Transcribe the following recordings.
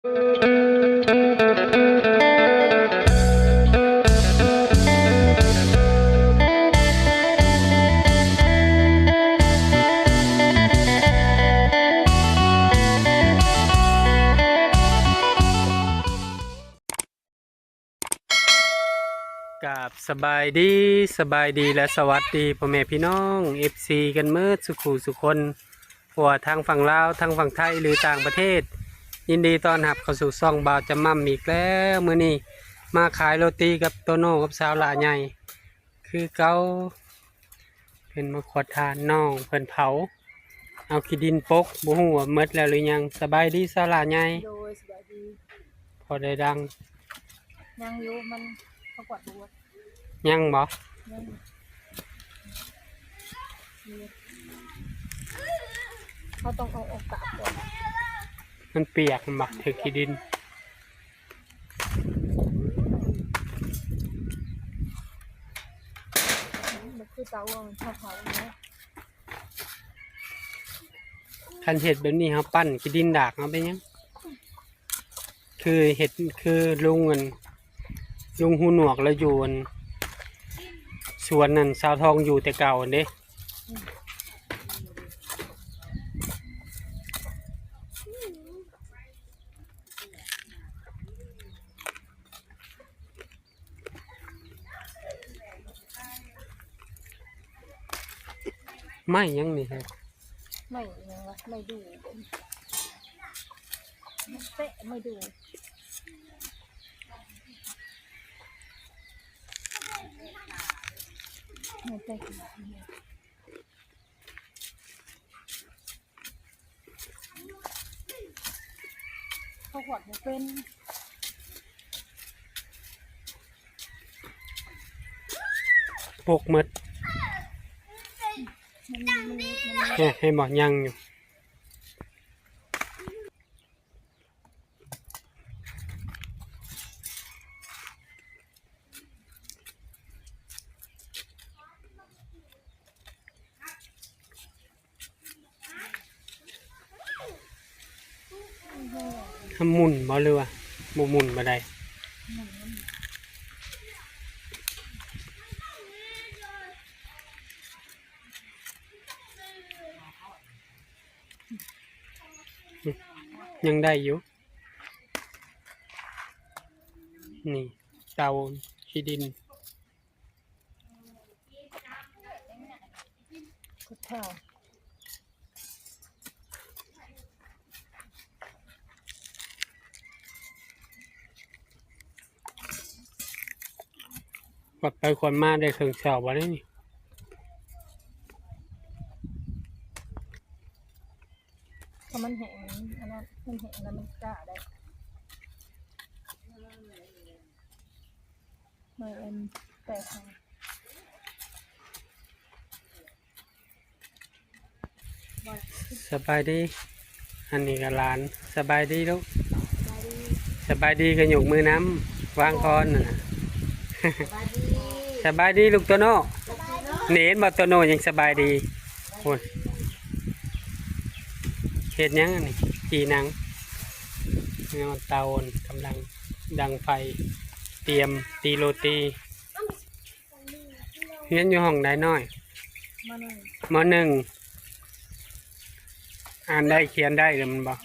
ກາບສະບາຍດີ, ສະບາຍດີ ແລະ ສະຫວັດດີພໍ່ແມ່ພີ່ນ້ອງ ເອັຟຊີ ກັນເໝິດສູ່ຄູ່ສູ່ຄົນ ບໍ່ວ່າທາງຝັ່ງລາວ, ທາງຝັ່ງໄທ ຫຼື ຕ່າງປະເທດ, ຍິນດີຕ້ອນຮັບເຂົ້າສູ່ຊ່ອງບ່າວຈຳໝ່ຳອີກແລ້ວ. ມື້ນີ້ມາຂາຍໂລຕີກັບໂຕໂນ້ກັບສາວຫຼ້າໃຫຍ່ຄືເກົ່າ. ເພິ່ນມາຂວດຖ່ານ, ນ້ອງເພິ່ນເຜົາ ເອົາຂີ້ດິນປົກ, ບໍ່ຮູ້ວ່າໝົດແລ້ວຫຼືຍັງ. ສະບາຍດີສາວຫຼ້າໃຫຍ່. ໂດຍ ສະບາຍດີ. ພໍໄດ້ດັງ? ຍັງຢູ່, ມັນເຂົາກວາດບໍ່ໝົດ. ຍັງບໍ່? ຍັງ. ເຮົາຕ້ອງເອົາອອກກະກ່ອນ, ມັນປຽກ ມັນບັກຖືກຂີ້ດິນ. ບໍ່ຄືເຕົາ ເອົາເຜົາໆ ເນາະ. ຄັນເຮັດແບບນີ້ ເຮົາປັ້ນຂີ້ດິນດາກເຮົາໄປຫຍັງ? ຄືເຮັດຄືລຸງອັນ ລຸງຫູໜວກລາວຢູ່ອັນສວນນັ້ນ ສາວທອງຢູ່ແຕ່ເກົ່າຫັ້ນເດ້. ໄມ້ຫຍັງນີ້? ໄມ້ຫຍັງວະ? ໄມ້ດູ່ ໄມ້ແປະ ໄມ້ດູ່ ໄມ້ແປະ. ເຂົາຂວດບໍ່ເປັນ ປົກໝົດ. ມັນ ມັນ ມັນ ເຫັນບໍ່? ຍັງຢູ່. ມັນໝຸ່ນບໍ່ ຫຼືວ່າບໍ່ໝຸ່ນປານໃດ? ຍັງໄດ້ຢູ່. ນີ້ ເຕົາຂີ້ດິນ. ກວດໄປກວດມາໄດ້ເຄິ່ງເສົາບໍ່ໄດ໋ນີ້. ຖ້າມັນແຫ້ງ ອັນນັ້ນ ມັນແຫ້ງແລ້ວມັນກ້າໄດ້. ເອີ ແປກ ສະບາຍດີ. ອັນນີ້ກໍຫຼານ. ສະບາຍດີລູກ. ສະບາຍດີ ສະບາຍດີກໍຍົກມືນຳ ວາງຄອນນະ. ສະບາຍດີ ສະບາຍດີລູກໂຕໂນ້. ສະບາຍດີ. ນີ້ເຫັນບໍ່ ໂຕໂນ້ຍັງສະບາຍດີ. ໂອ້ຍ ເຮັດຫຍັງອັນນີ້? ຕີໜັງ. ແນວເຕົາ ກຳລັງດັງໄຟ ຕຽມຕີໂລຕີ. ຮຽນຢູ່ຫ້ອງໃດນ້ອຍ? ມໍໜຶ່ງ. ມໍໜຶ່ງ. ອ່ານໄດ້ຂຽນໄດ້ແລ້ວແມ່ນບໍ່?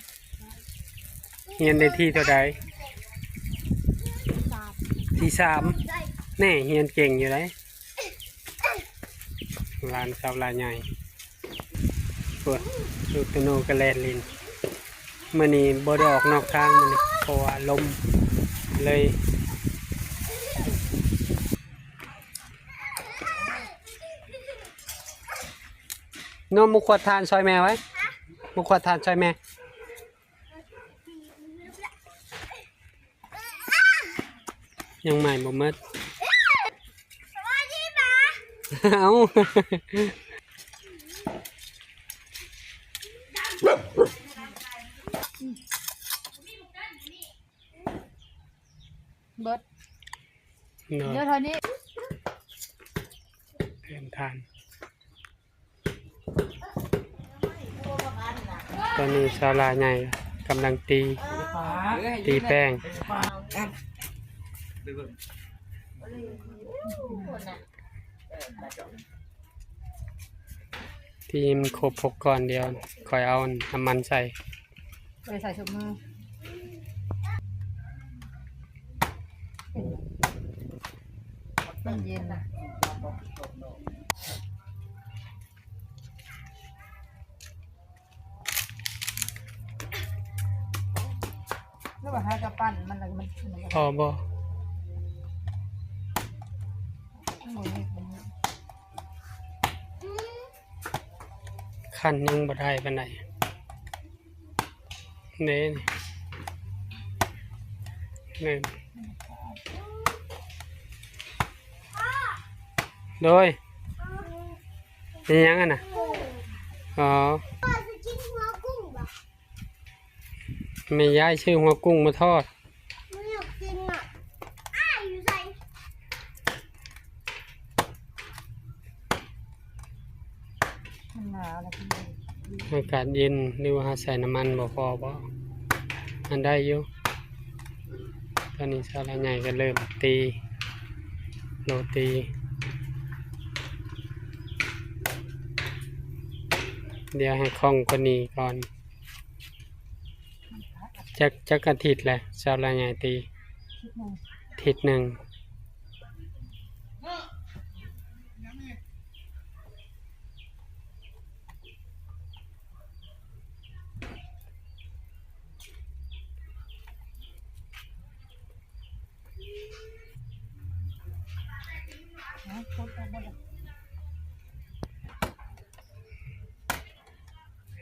ຮຽນໄດ້ທີເທົ່າໃດ? ສາມ. ທີສາມ. ແນ່ ຮຽນເກັ່ງຢູ່ໃດ໋. ຫຼານສາວຫຼ້າໃຫຍ່. ໂອ້ຍ ລູກໂຕໂນ້ກໍແລ່ນຫຼິ້ນ. ມື້ນີ້ບໍ່ໄດ້ອອກນອກທາງມື້ນີ້ ເພາະວ່າລົມ ເລີຍ ໂນ້ ມາຂວດຖ່ານຊ່ອຍແມ່ໄວ້. ມາຂວດຖ່ານຊ່ອຍແມ່. ຍັງໄໝ້ບໍ່ໝົດ. ສະບາຍດີໝາ. ເອົ້າ ເບິດ ເນາະ ເຫຼືອເທົ່ານີ້. ເປັນທ່ານ. ຕອນນີ້ສາວຫຼ້າໃຫຍ່ ກຳລັງຕີ ຕີແປ້ງ ທີ່ມັນຄົບຫົກກ້ອນ ດຽວຂ້ອຍເອົານ້ຳມັນໃສ່ ບໍ່ໄດ້ໃສ່ຊຸບມື ມັນເຢັນນະ ຫຼືວ່າຫາກະປັ່ນມັນລະ ມັນ ມັນ ພໍບໍ່? ຂັ້ນຍັງບໍ່ໄດ້ປານໃດ ນີ້ ນີ້ ໂດຍ ມີຫຍັງຫັ້ນນະ? ອໍ ແມ່ຍາຍຊື້ຫົວກຸ້ງມາທອດ ບໍ່ຢາກກິນອະ ອ້າຍຢູ່ໃສ? ມັນໜາວລະ ອາກາດເຢັນ ຫຼືວ່າເຮົາໃສ່ນ້ຳມັນບໍ່ພໍບໍ່? ມັນໄດ້ຢູ່. ຕອນນີ້ສາວລາວໃຫຍ່ກໍເລີ່ມຕີໂລຕີ ດຽວໃຫ້ຄ່ອງກວ່ານີ້ກ່ອນ. ຈັກ ຈັກອາທິດແຫຼະ ສາວລາວໃຫຍ່ຕີ? ອາທິດໜຶ່ງ ອາທິດໜຶ່ງ.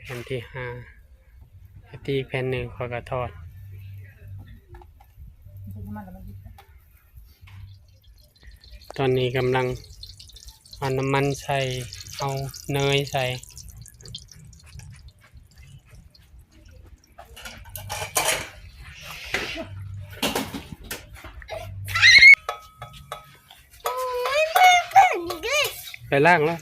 ແຜ່ນທີຫ້າ ແລ້ວຕີອີກແຜ່ນໜຶ່ງ ຂ້ອຍກໍທອດ. ຕອນນີ້ກຳລັງເອົານ້ຳມັນໃສ່ ເອົາເນີຍໃສ່. ໄປລ້າງແລ້ວ.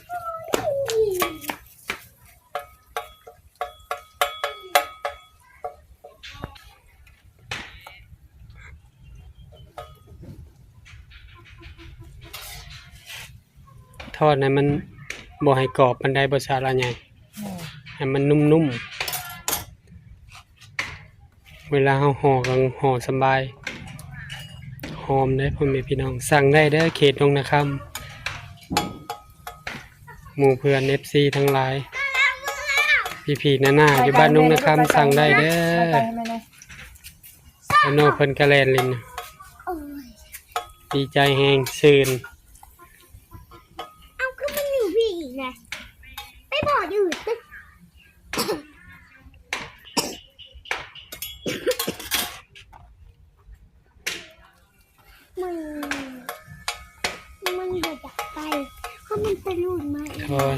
ທອດໃຫ້ມັນ ບໍ່ໃຫ້ກອບປານໃດບໍ່ ສາວລາວໃຫຍ່? ແມ່ນ ໃຫ້ມັນນຸ້ມໆ ເວລາເຮົາຫໍ່ກໍຫໍ່ສະບາຍ ຫອມເດ້ພໍ່ແມ່ພີ່ນ້ອງ. ສັ່ງໄດ້ເດີ ເຂດດົງນາຄຳ ໝູ່ເພື່ອນເອັຟຊີທັງຫຼາຍ ພີ່ໆນ້າໆຢູ່ບ້ານດົງນາຄຳ ສັ່ງໄດ້ເດີ. ອາໂນເພິ່ນກະແລ່ນຫຼິ້ນ ໂອ້ຍ ດີໃຈແຮງຊື່ນ. ເອົ້າ ຄືມັນຢູ່ພີ້ອີກນະ ໄປບໍ່ຢູ່ຕຶກ. ມັນ ມັນບໍ່ຢາກໄປ ເພາະມັນໄປລູດມາເອງ. ໂອ້ຍ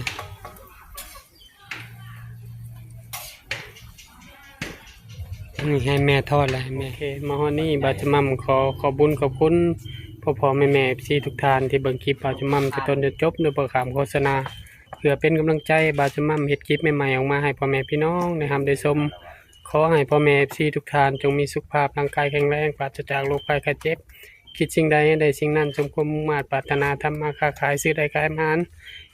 ນີ້ໃຫ້ແມ່ທອດແລ້ວ ໃຫ້ແມ່. ໂອເຄ ມາຮອດນີ້ ບ່າວຈະໝ່ຳຂໍຂອບບຸນຂອບຄຸນພໍ່ໆແມ່ໆ ເອັຟຊີທຸກທ່ານທີ່ເບິ່ງຄລິບບ່າວຈະໝ່ຳແຕ່ຕົ້ນຈົນຈົບ ໂດຍບໍ່ຂ້າມໂຄສະນາ ເພື່ອເປັນກຳລັງໃຈໃຫ້ບ່າວຈະໝ່ຳເຮັດຄລິບໃໝ່ໆອອກມາໃຫ້ພໍ່ແມ່ພີ່ນ້ອງໄດ້ຮັບໄດ້ຊົມ. ຂໍໃຫ້ພໍ່ແມ່ເອັຟຊີທຸກທ່ານຈົ່ງມີສຸຂະພາບຮ່າງກາຍແຂງແຮງ ປາສະຈາກໂລກໄພໄຂ້ເຈັບ, ຄິດສິ່ງໃດໃຫ້ໄດ້ສິ່ງນັ້ນ ສົມຄວາມມຸ່ງມາດປາດຖະໜາ, ທຳມາຄ້າຂາຍ, ຊື້ໄດ້ຂາຍໝານ,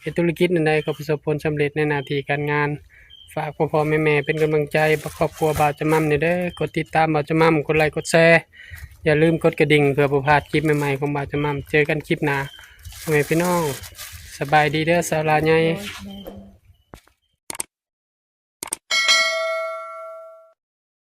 ເຮັດທຸລະກິດອັນໃດກໍປະສົບຜົນສຳເລັດໃນໜ້າທີ່ການງານ. ຝາກພໍ່ໆແມ່ໆເປັນກຳລັງໃຈຄອບຄົວບ່າວຈະໝ່ຳແດ່ເດີ. ກົດຕິດຕາມບ່າວຈະໝ່ຳ, ກົດໄລກ໌ ກົດແຊ, ຢ່າລືມກົດກະດິ່ງເພື່ອບໍ່ພາດຄລິບໃໝ່ໆຂອງບ່າວຈະໝ່ຳ. ເຈີກັນຄລິບໜ້າ ພໍ່ແມ່ພີ່ນ້ອງ. ສະບາຍດີເດີ ສາວລາວໃຫຍ່.